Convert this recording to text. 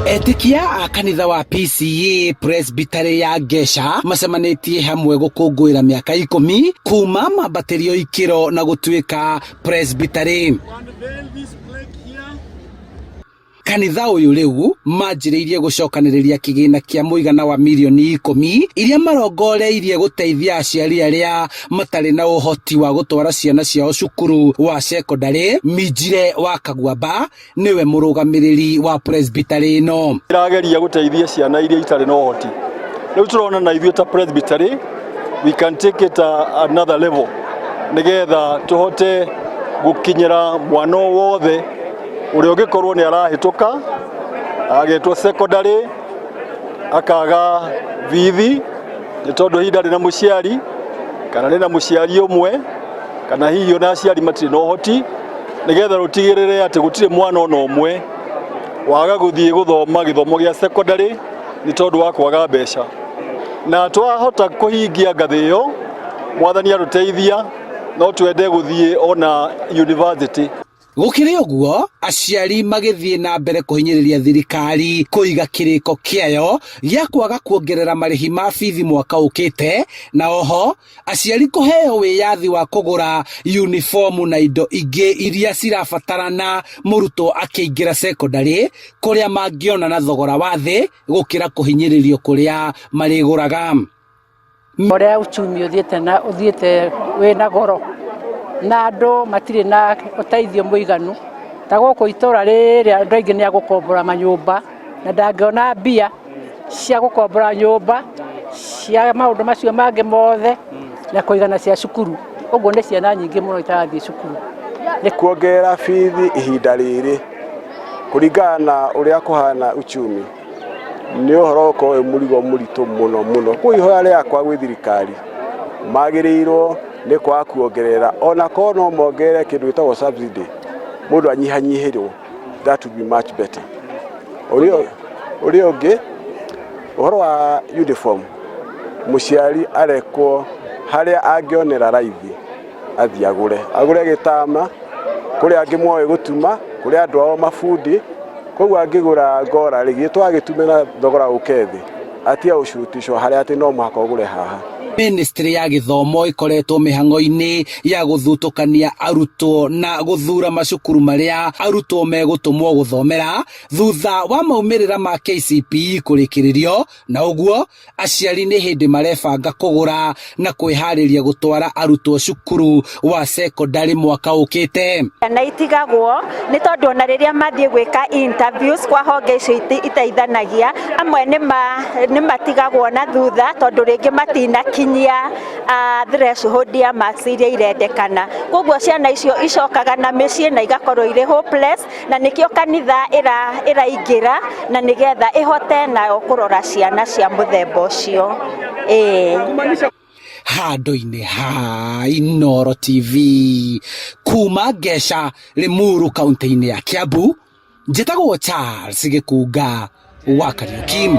Etĩkia a kanitha wa PCEA Presbytery ya Ngeca macemanĩtie hamwe gũkũngũĩra mĩaka 10 kuma mambatĩrio ikĩro na gũtuĩka Presbytery. Kanitha ũyũ rĩu manjĩrĩirie gũcokanĩrĩria kĩgĩna kĩa mũigana wa mirioni 10 iria marongoreirie gũteithia aciari arĩa matarĩ na ũhoti wa gũtwara ciana ciao cukuru wa cekondarĩ. Minjire wa Kaguamba nĩwe mũrũgamĩrĩri wa Presbytery ĩno. Ĩrageria gũteithia ciana iria itarĩ na ũhoti. Rĩu tũrona na ithuĩ ta Presbytery we can take it another level nĩgetha tũhote gũkinyĩra mwana o wothe ũrĩa ũngĩkorwo nĩ arahĩtũka agetwo secondary akaga bithi nĩ tondũ hihi ndarĩ na mũciari kana nĩ na mũciari ũmwe kana hihi ona aciari matirĩ na ũhoti, nĩgetha rũtigĩrĩre atĩ gũtirĩ mwana ona ũmwe waga gũthiĩ gũthoma gĩthomo gĩa secondary nĩ tondũ wa kwaga mbeca. Na twahota kũhingia ngathĩ ĩyo, Mwathani arũteithia, no twende gũthiĩ ona university. Gũkĩrĩ ũguo, aciari magĩthiĩ na mbere kũhinyĩrĩria thirikari kũiga kĩrĩko kĩayo gĩa kwaga kuongerera marĩhi ma bithi mwaka ũkĩte, na oho aciari kũheo wĩyathi wa kũgũra uniform na indo ingĩ iria cirabatarana mũrutwo akĩingĩra cekondarĩ, kũrĩa mangĩona na thogora wa thĩ gũkĩra kũhinyĩrĩrio kũrĩa marĩgũraga. Ũrĩa uchumi ũthiĩte na ũthiĩte wĩna goro na andũ matirĩ na ũteithio mũiganu, ta gũkũ itũra rĩrĩ andũ aingĩ nĩ agũkombora manyũmba na ndangĩona mbia cia gũkombora nyũmba cia maũndũ macio mangĩ mothe na kũigana cia cukuru. Ũguo nĩ ciana nyingĩ mũno itarathiĩ cukuru. Kuongerera bithi ihinda rĩrĩ kũringana na ũrĩa kũhana uchumi nĩ ũhoro ũkorwo wĩ mũrigo mũritũ mũno mũno. Kwa ihoya rĩakwa gwĩ thirikari, magĩrĩirwo nĩ kwaga kuongerera, ona korwo no mongerere kĩndũ gĩtagwo subsidy, mũndũ anyihanyihĩrwo, that would be much better. Ũrĩa ũngĩ, ũhoro wa uniform, mũciari arekwo harĩa angĩonera raithi athiĩ agũre gĩtama, kũrĩ angĩ moĩ gũtuma, kũrĩ andũ ao mabundi, koguo angĩgũra ngora rĩ, githĩ twagĩtume na thogora ũke thĩ, atige gũcuruticwo harĩa atĩ no mũhaka ũgũre haha. Ministry ya gĩthomo ĩkoretwo mĩhang'o-inĩ ya gũthutũkania arutwo na gũthura macukuru marĩa arutwo megũtũmwo gũthomera thutha wa maumĩrĩra ma KCPE kũrĩkĩrĩrio, na ũguo aciari nĩ hĩndĩ marebanga kũgũra na kwĩharĩria gũtwara arutwo cukuru wa cekondarĩ mwaka ũkĩte. Ciana itigagwo nĩ tondũ ona rĩrĩa mathiĩ gwĩka interviews kwa honge icio iteithanagia, amwe nĩ matigagwo na thutha tondũ rĩngĩ matinakinyia threshold ya marks iria irendekana. Koguo ciana icio icokaga na mĩciĩ na igakorwo irĩ hopeless, na nĩkĩo kanitha ĩraingĩra na nĩgetha ĩhote nayo kũrora ciana cia mũthemba ũcio. Handũ-inĩ ha Inooro TV kuma Ngeca, Limuru, kaunti-inĩ ya Kiambu, njĩtagwo Charles Gĩkunga wa Kariuki.